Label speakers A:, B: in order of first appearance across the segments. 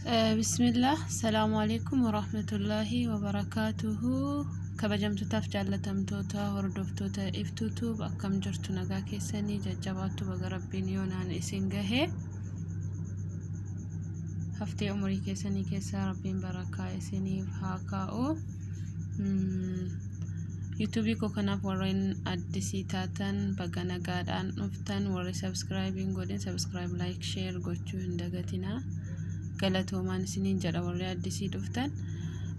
A: Bismillah, salaamu alaikum warahmatullaahi wabarakaatuhu. Kabajamtootaaf jaallatamtoota hordoftoota Iftuutuub, akkam jirtu? Nagaa keessanii? Jajjabaattu? Baga Rabbiin yoonaan isin gahe. Haftee umurii keessanii keessaa Rabbiin barakaa isiniif haa kaa'u. Yuutuubii koo kanaaf warreen addisii taatan baga nagaadhaan dhuftan. Warri subscribe hin godhin subscribe, like, share gochuu hin dagatinaa. Galatoomaan isiniin jedha warri addisii dhuftan.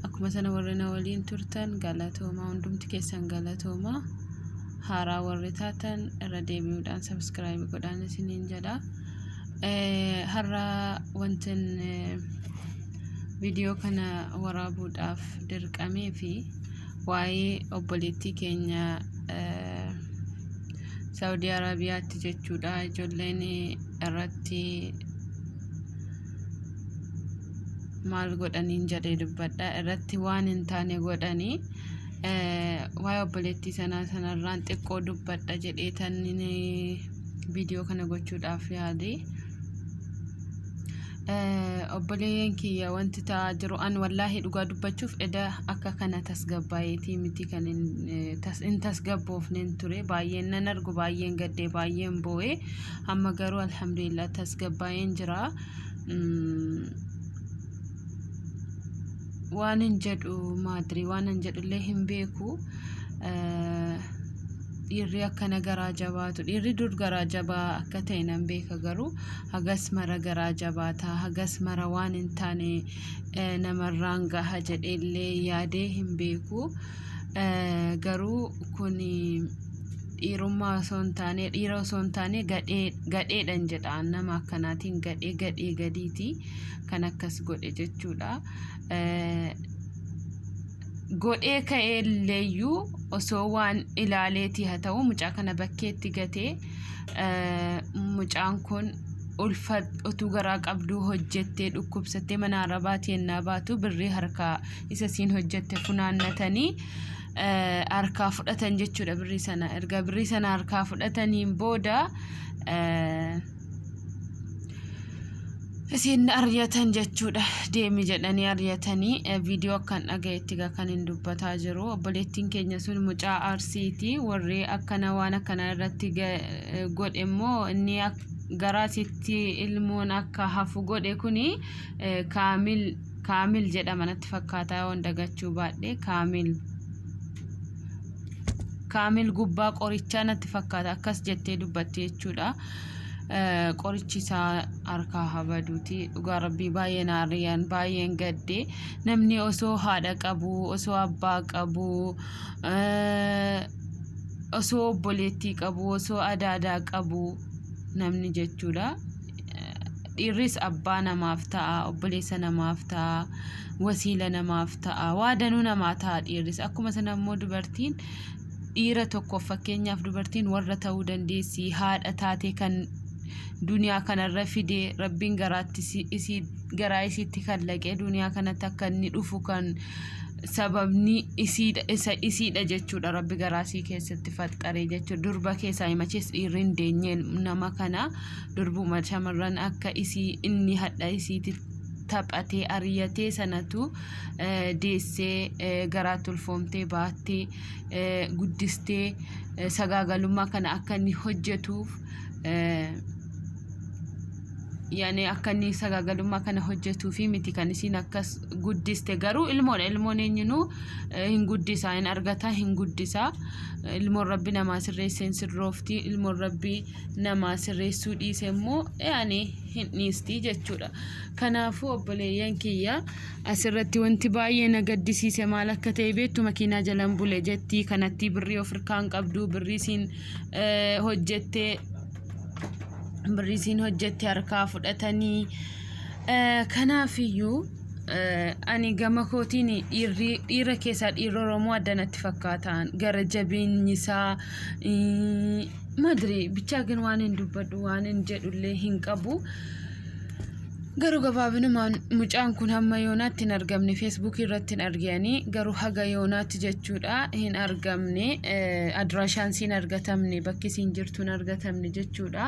A: Akkuma sana warri na waliin turtan galatoomaa, hundumti keessan galatoomaa. Haaraa warri taatan irra deebi'uudhaan subscribe godhaan isiniin jedha. Har'a wantin viidiyoo kana waraabuudhaaf dirqamee fi waa'ee obboleettii keenya Saawudii Arabiyaatti jechuudha. Ijoolleen irratti maal godhaniin jedhee dubbadha. Irratti waan hin taane godhanii waa'ee obboleettii sanaa sanarraan xiqqoo dubbadha jedhee tan viidiyoo kana gochuudhaaf yaade. Obboleeyyan kiyya, wanti ta'aa jiru an wallaahi dhugaa dubbachuuf eda akka kana tasgabbaa'eetii miti, kan hin tasgabboofneen ture. Baay'een nan argu, baay'een gaddee, baay'een boo'e. Amma garuu alhamdulillah tasgabbaa'een jira. Waan hin jedhu maadrii, waan hin jedhullee hin beeku. Dhiirri akkana garaa jabaatu, dhiirri dur garaa jabaa akka ta'e nan beeka, garuu hagas mara garaa jabaataa, hagas mara waan hin taane namarraan gaha jedheellee yaadee hin beeku. Garuu kun dhiirummaa osoo hin taane, dhiira osoo hin taane gadhee gadheedhan jedha. Nama akkanaatiin gadhee gadhee gadiiti kan akkas godhe jechuudha. Godhee ka'ee illeeyyuu osoo waan ilaaleetii haa ta'u, mucaa kana bakkeetti gatee, mucaan kun ulfa utuu garaa qabduu hojjettee dhukkubsattee mana arabaatii ennaa baatu birrii harkaa isa siin hojjette funaannatanii harkaa fudhatan jechuudha birrii sana. Erga birrii sana harkaa fudhataniin booda isin aryatan jechuudha. Deemi jedhanii aryatanii. Viidiyoo akkan dhagayetti egaa kan hin dubbataa jiru, obboleettiin keenya sun mucaa Arsiiti. Warri akkana waan akkanaa irratti godhe immoo inni garaa sitti ilmoon akka hafu godhe kuni Kaamil, Kaamil jedhama natti fakkaataa, yoon dagachuu baadhe. Kaamil, Kaamil Gubbaa Qorichaa natti fakkaata, akkas jettee dubbatti jechuudha. Qorichi isaa harkaa habaduuti. Dhugaa Rabbii baay'een aariyaan, baay'een gadde. Namni osoo haadha qabu, osoo abbaa qabu, osoo obboleettii qabu, osoo adaadaa qabu namni jechuudha. Dhiirris abbaa namaaf ta'a, obboleessa namaaf ta'a, wasiila namaaf ta'a, waa danuu namaa ta'a dhiirris. Akkuma sana immoo dubartiin dhiira tokkoof, fakkeenyaaf dubartiin warra ta'uu dandeessi, haadha taate kan duniyaa kanarra fide, Rabbiin garaatti isii garaa isiitti kallaqee duniyaa kanatti akka inni dhufu kan sababni isiidha, isa isiidha jechuudha. Rabbi garaa isii keessatti faxxaree jechuudha. Durba keessaa himachees dhiirri hin deenyeen nama kana durbuma shamarran akka isii inni hadha isiitti taphatee ariyyatee sanatu deessee, garaatti ulfoomtee, baattee, guddistee, sagaagalummaa kana akka inni hojjetuuf, yaani akka inni sagaagalummaa kana hojjetuufi miti kan isiin akkas guddiste. Garuu ilmoodha, ilmoon eenyunuu hin guddisaa, hin argataa, hin guddisaa. Ilmoon Rabbi namaa sirreessee hin sirroofti, ilmoon Rabbi namaa sirreessuu dhiise immoo yaani hin dhiisti jechuudha. Kanaafuu obboleeyyan kiyya, asirratti wanti baay'ee na gaddisiise maal akka ta'e beektu? Makiinaa jalan bule jetti. Kanatti birrii of harkaan qabdu, birrii isiin hojjette, birrii isiin hojjette harkaa fudhatanii. Kanaafiyyuu ani gama kootiin dhiirri dhiira keessaa dhiirri Oromoo adda natti fakkaatan, gara jabeenyi isaa madri bichaa gin waan hin dubbadhu, waan hin jedhullee hin qabu. Garuu gabaabinumaan mucaan kun hamma yoonaatti hin argamne. Feesbuukii irratti hin arganii, garuu haga yoonaatti jechuudha hin argamne. Adiraashaan siin argatamne, bakki siin jirtu hin argatamne jechuudha.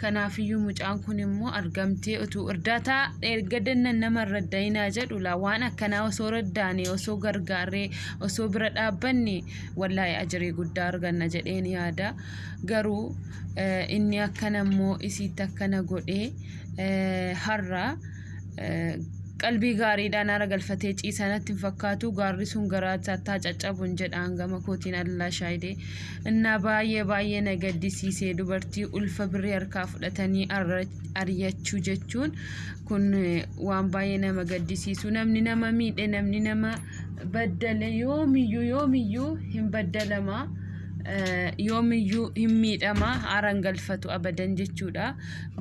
A: Kanaafiyyuu mucaan kun immoo argamtee utuu irdaataa erga dannan nama irra dayinaa jedhu laa, waan akkanaa osoo raddaane, osoo gargaarree, osoo bira dhaabbanne, wallaahi ajirii guddaa arganna jedheen yaada. Garuu inni akkana immoo isiitti akkana godhee har'a qalbii gaariidhaan haara galfatee ciisaa natti hin fakkaatu. Gaarri sun garaa isaatti haa caccabuun jedha hangama kootiin, Allaa shaayidee. Innaa baay'ee baay'ee na gaddisiisee. Dubartii ulfa birrii harkaa fudhatanii ari'achuu jechuun kun waan baay'ee nama gaddisiisu. Namni nama miidhe, namni nama baddale yoomiyyuu yoomiyyuu hin baddalama. Yoomiyyuu hin miidhama, haaraan galfatu abadan jechuudha.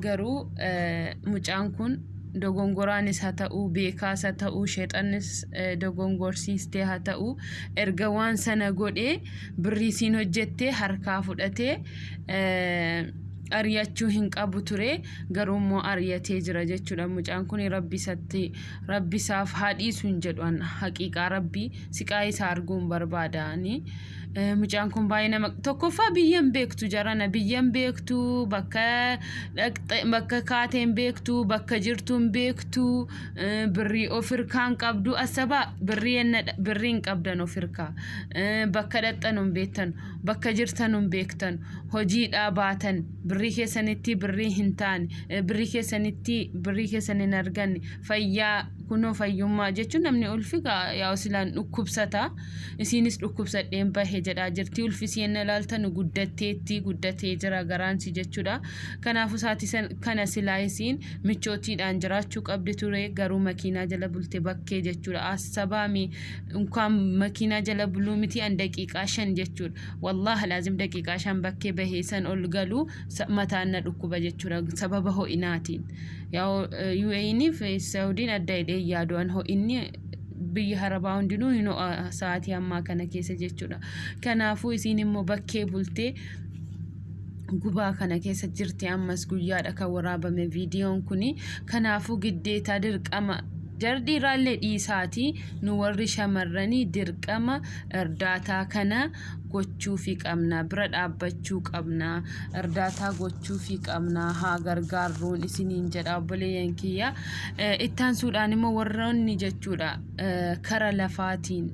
A: Garuu mucaan kun dogongoraanis haa ta'uu, beekaas haa ta'uu, sheexannis dogongorsiistee haa ta'uu, erga waan sana godhee birrii siin hojjettee harkaa fudhatee ari'achuu hin qabu ture. Garuu immoo ari'atee jira jechuudha. Mucaan kun Rabbi isatti, Rabbi isaaf haa dhiisu hin jedhu. Haqiiqaa Rabbi siqaa isaa arguun barbaadaani. Mucaan kun baay'ee nama tokkoffaa biyyan beektu, jarana biyyan beektu, bakka bakka kaateen beektu, bakka jirtuun beektu, birrii of hirkaan qabdu, asabaa birrii birrii hin qabdan of hirkaa, bakka dhaqxan hin beektan, bakka jirtan hin beektan, hojiidhaa baatan, birrii keessanitti birrii hin taane, birrii keessanitti birrii keessan hin arganne, fayyaa kunoo fayyummaa jechuun namni ulfi yaa silaan dhukkubsata. Isiinis dhukkubsadheen bahe jedhaa jirti. Ulfi isiin ilaaltan guddatteetti, guddatee jira garaansi jechuudha. Kanaafuu saatii kana silaa isiin michootiidhaan jiraachuu qabdi ture. Garuu makiinaa jala bulte bakkee jechuudha. Assabaami unkaan makiinaa jala buluu miti, an daqiiqaa 5 jechuudha. Wallaahi laazim daqiiqaa 5 bakkee bahee san ol galuu mataan na dhukkuba jechuudha, sababa ho'inaatiin. Yaa UAE'niif Saudiin adda hidhee yaadu an, ho'inni biyya harabaa hundinuu hin ho'a sa'aatii ammaa kana keessa jechuudha. Kanaafuu isiin immoo bakkee bultee gubaa kana keessa jirti. Ammas guyyaadha kan waraabame viidiyoon kuni. Kanaafuu giddeetaa dirqama jarri dhiiraallee dhiisaatii nu warri shamarranii dirqama irdaataa kana gochuufii qabna, bira dhaabbachuu qabna, irdaataa gochuufii qabna, haa gargaarruun isiniin jedha, obboleeyyan kiyya. Ittaansuudhaan immoo warroonni jechuudha kara lafaatiin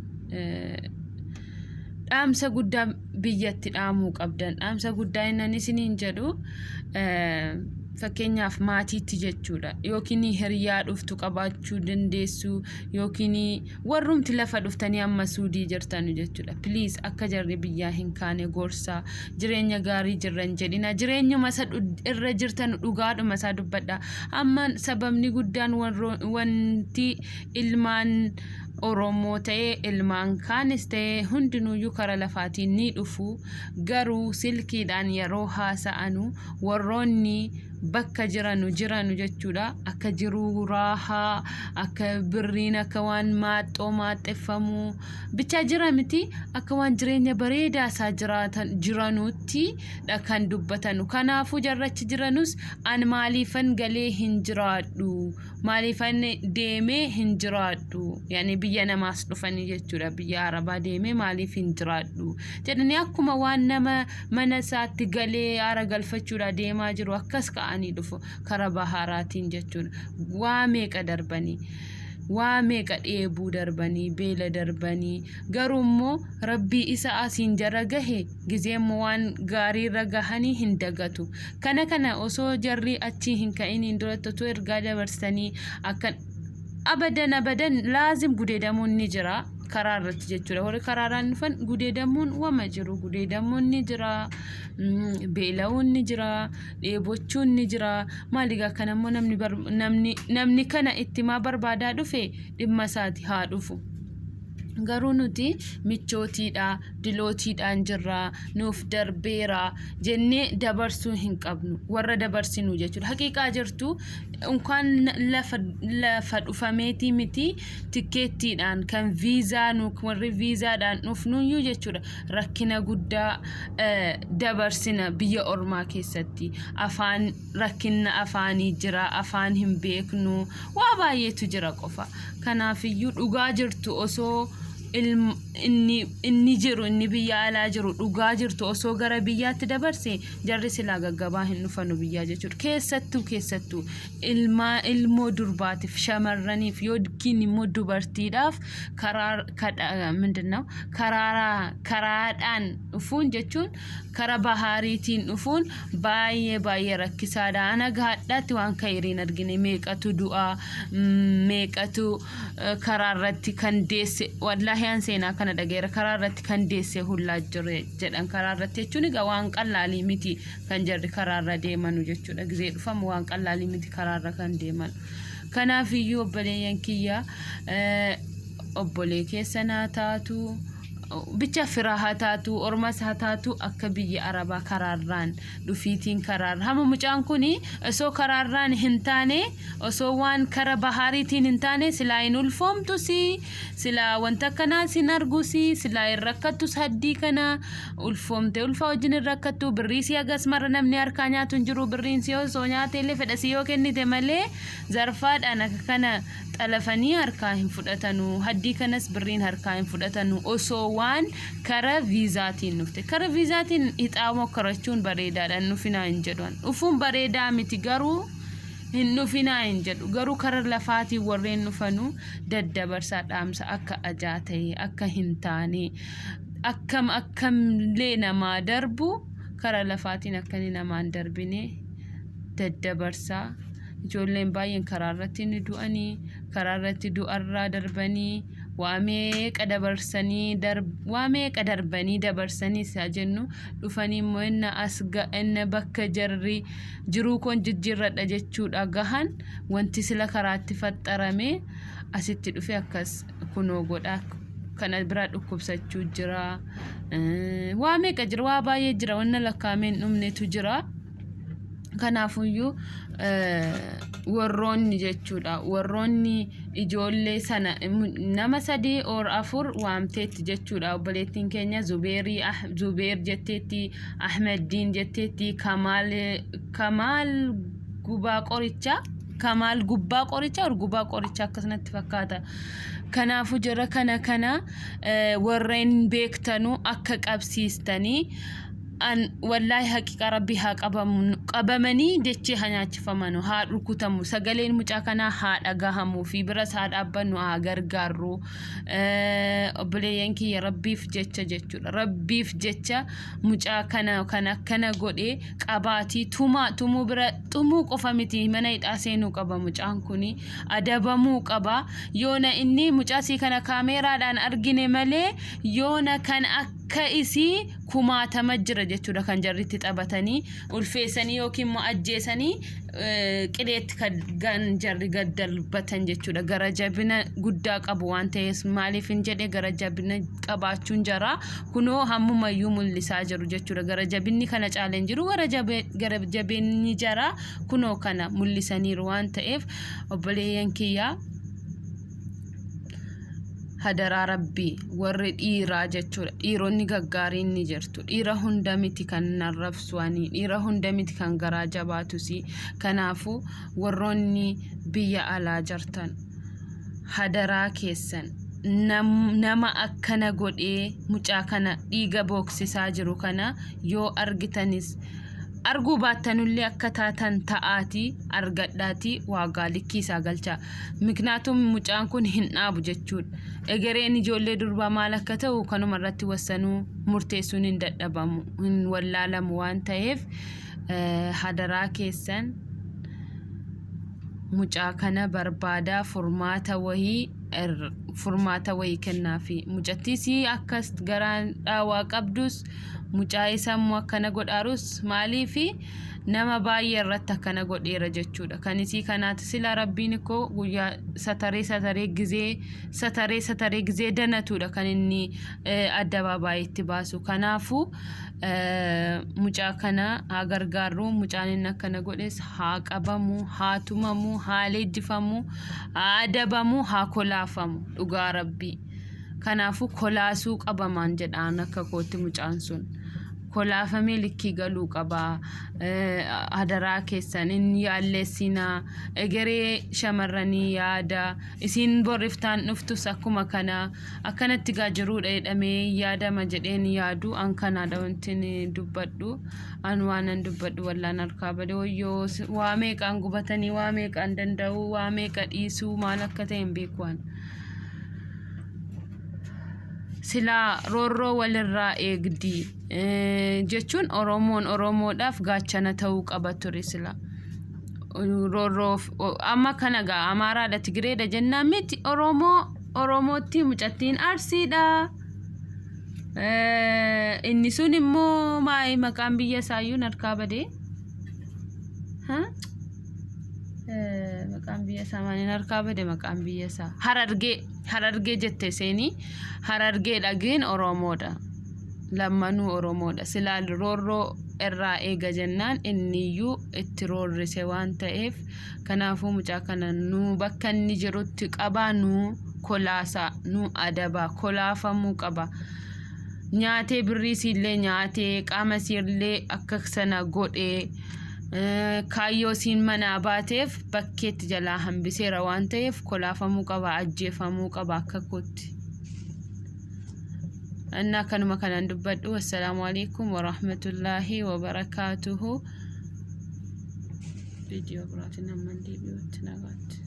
A: dhaamsa guddaa biyyatti dhaamuu qabdan. Dhaamsa guddaa innan isiniin jedhu, fakkeenyaaf maatiitti jechuudha, yookiin hiriyaa dhuftu qabaachuu dandeessu, yookiin warrumti lafa dhuftanii amma Suudii jirtanu jechuudha. Please, akka jarri biyyaa hin kaane gorsaa. Jireenya gaarii jirran jedhina, jireenyuma isa irra jirtan dhugaadhuma isaa dubbadha. Amma sababni guddaan wanti ilmaan Oromoo ta'ee, ilmaan kaanis ta'ee, hundinuuyyuu kara lafaatiin ni dhufu. Garuu silkiidhaan yeroo haasa'anu warroonni bakka jiranu jiranu jechuudha, akka jiruu raahaa, akka birriin akka waan maaxxoo maaxxeffamuu bichaa jira miti, akka waan jireenya bareedaa isaa jiraatan jiranuutti dha kan dubbatanu. Kanaafuu jarrachi jiranus an maaliifan galee hin jiraadhu, maaliifan deemee hin jiraadhu, yani biyya namaas dhufanii jechuudha, biyya arabaa deemee maaliif hin jiraadhu jedhanii akkuma waan nama mana isaatti galee haara galfachuudha deemaa jiru akkas ka'anii dhufu kara baharaatiin jechuudha. Waa meeqa darbanii, waa meeqa dheebuu darbanii, beela darbanii, garuu immoo Rabbii isa asiin jara gahe gizee immoo waan gaariirra gahanii hin dagatu. Kana osoo jarri achii hin ka'iniin duratti otoo ergaa dabarsanii akka abadan abadan laazim gudeedamuun ni jira karaa irratti jechuudha. Warri karaaraan dhufan gudeedamuun wama jiru. Gudeedamuun ni jira, beela'uun ni jira, dheebochuun ni jira. Maaligaa kana immoo namni namni namni kana itti maa barbaadaa dhufe dhimma isaati haa dhufu. Garuu nuti michootiidha, dilootiidhaan jirra, nuuf darbeera jennee dabarsuu hin qabnu. Warra dabarsinu jechuudha. Haqiiqaa jirtu unkaan lafa lafa dhufameetii miti, tikkeettiidhaan kan viizaa nu warri viizaadhaan dhufnuyyuu jechuudha. Rakkina guddaa dabarsina biyya ormaa keessatti. Afaan rakkinna afaanii jira, afaan hin beeknu, waa baay'eetu jira qofa. Kanaafiyyuu dhugaa jirtu osoo inni jiru, inni biyya alaa jiru, dhugaa jirtu osoo gara biyyaatti dabarse, jarri silaa gaggabaa hin dhufanu biyyaa jechuudha. Keessattuu ilmaa ilmoo durbaatiif, shamarraniif yookiin immoo dubartiidhaaf karaa kadha ምንድን ነው karaadhaan dhufuun jechuun kara bahaariitiin dhufuun baay'ee baay'ee rakkisaadha. Ana gaadhaatti waan ka'iriin argine, meeqatu du'aa, meeqatu karaa irratti kan deesse. Wallaahi an seenaa kana dhageera, karaa irratti kan deesse hullaa jire jedhan. Karaa irratti jechuun egaa waan qallaalii miti kan jarri karaa irra deemanu jechuudha. Gizee dhufamu waan qallaalii miti karaa irra kan deeman. Kanaaf iyyuu obboleeyyan kiyya, obbolee keessa naa taatu, bicha firaa haa taatu, ormas haa taatu, akka biyya arabaa karaarraan dhufiitiin karaarra hamma mucaan kun osoo karaarraan hin taane, osoo waan kara bahaariitiin hin taane, silaa hin ulfoomtusi, silaa wanta akkanaas hin argusi, silaa hin rakkattus. Haddii kana ulfoomte ulfaa wajjin hin rakkattu. Birrii si hagas mara namni harkaa nyaatu hin jiru. Birriin si osoo nyaate illee fedha si yoo kennite malee zarfaadhaan akka kana xalafanii harkaa hin fudhatanu. Haddii kanas birriin harkaa hin fudhatanu. Osoo waan kara viizaatiin dhufte, kara viizaatiin hixaa mokkarachuun bareedaadha. Hin dhufinaa hin jedhu, dhufuun bareedaa miti, garuu hin dhufinaa hin jedhu. Garuu kara lafaatiin warreen dhufanu daddabarsaa dhaamsa akka ajaa ta'e akka hin taane, akkam akkamillee namaa darbu, kara lafaatiin akka inni namaan darbine daddabarsaa. Ijoolleen baay'een karaa irratti ni du'anii, karaa irratti du'arraa darbanii, waa meeqa dabarsanii, waa meeqa darbanii dabarsanii isaa jennu dhufanii immoo inna as inna bakka jarri jiruu koon jijjiirradha jechuudha gahan, wanti sila karaatti faxxarame asitti dhufe akkas kunoo godha. Kana biraa dhukkubsachuu jira, waa meeqa jira, waa baay'ee jira, wanna lakkaa'amee hin dhumnetu jira. Kanaafuyyuu warroonni jechuudha, warroonni ijoollee sana nama sadii or afur waamteetti jechuudha obboleettiin keenya. Zubeerii, Zubeer jetteetti, Ahmeddiin jetteetti, Kamaal, Kamaal Gubaa Qorichaa, Kamaal Gubbaa Qorichaa or Gubaa Qorichaa akkasumatti fakkaata. Kanaafuu jara kana warreen beektanuu akka qabsiistanii an wallaahi haqiqa rabbi haa qabamu, qabamanii dachee haa nyaachifamanu, haa rukutamu, sagaleen mucaa kanaa haa dhagahamuu fi biras haa dhaabbannu, haa gargaarru. Obboleeyyan kiyya, rabbiif jecha jechuudha, rabbiif jecha mucaa kana kan akkana godhe qabaatii tumaa. Tumuu bira, tumuu qofa miti, mana hidhaa seenuu qaba. Mucaan kuni adabamuu qaba. Yoona inni mucaa sii kana kaameeraadhaan argine malee, yoona kan akka isii kumaatama jira jechuudha, kan jarritti taphatanii ulfeessanii yookiin immoo ajjeesanii qileetti kan jarri gad darbatan jechuudha. Gara jabina guddaa qabu waan ta'eef, maaliif hin jedhe, gara jabina qabaachuun jara kunoo hammumayyuu mul'isaa jiru jechuudha. Gara jabinni kana caalee hin jiru. Gara jabinni jara kunoo kana mul'isaniiru waan ta'eef, obboleeyyan kiyyaa, hadaraa rabbii, warri dhiiraa jechuudha, dhiironni gaggaariin ni jirtu. Dhiira hunda miti kan narrabsuanii, dhiira hunda miti kan garaa jabaatus. Kanaafuu warroonni biyya alaa jirtan, hadaraa keessan, nama akkana godhee mucaa kana dhiiga booksisaa jiru kana yoo argitanis, arguu baattanullee, akka taatan ta'aatii argadhaatii waagaa likkii isaa galchaa. Miknaatum mucaan kun hin dhaabu jechuudha. Egereen ijoollee durbaa maal akka ta'u kanuma irratti wassanuu murteessuun hin dadhabamu, hin wallaalamu waan ta'eef, hadaraa keessan mucaa kana barbaadaa furmaata wahii. Furmaata wayii kennaafi. Mucattiis akkas garaan dhaawaa qabdus, mucaa isa immoo akkana godhaarus, maaliifi nama baay'ee irratti akkana godheera jechuudha. Kan isii kanaati sila Rabbiin koo guyyaa sataree sataree gizee sataree sataree gizee danatuudha kan inni addabaabaayitti baasu. Kanaafuu mucaa kana haa gargaarru. Mucaan inni akkana godhes haa qabamu, haa tumamu, haa leenjifamu, haa adabamu, haa kolaafamu, dhugaa Rabbii. Kanaafuu kolaasuu qabamaan jedhaan akka kootti mucaan sun. Kolaafamee likkii galuu qaba. Hadaraa keessan hin yaalleessinaa. Egeree shamarranii yaada. Isiin borriftaan dhuftus akkuma kana akkanatti gaa jiruudha jedhamee yaadama jedheen yaadu. An kanaadha wanti dubbadhu. An waanan dubbadhu wallaan harkaa bade. Wayyoo, waa meeqaan gubatanii, waa meeqaan danda'u, waa meeqa dhiisuu, maal akka ta'e hin beeku waan. Silaa roorroo walirraa eegdi jechuun Oromoon Oromoodhaaf gaachana ta'uu qaba ture sila. Roorroo amma kana gaa Amaaraadha, Tigireedha jennaan miti, Oromoo Oromootti mucattiin Arsiidha. Inni sun immoo maali, maqaan biyya isaayyuu harkaa badee. Maqaan biyya isaa maaliin harkaa bade, maqaan biyya isaa Harargee, Harargee jette seenii. Harargee dhageen Oromoodha, lammanuu Oromoodha. Silaa roorroo irraa eega jennaan inniyyuu itti roorrise waan ta'eef, kanaafuu mucaa kana nu bakka inni jirutti qabaa, nu kolaasaa, nu adabaa, kolaafamuu qaba. Nyaatee birrii siillee nyaatee, qaama siillee akka sana godhee, kaayyoo siin manaa baateef bakkeetti jalaa hambiseera waan ta'eef, kolaafamuu qaba, ajjeefamuu qaba akka kootti. Innaa kanuma kanan dubbadhu. Assalaamu alaikum warahmatullaahi wabarakaatuhu. Viidiyoo biraatiin hamman deebi'utti nagaatti.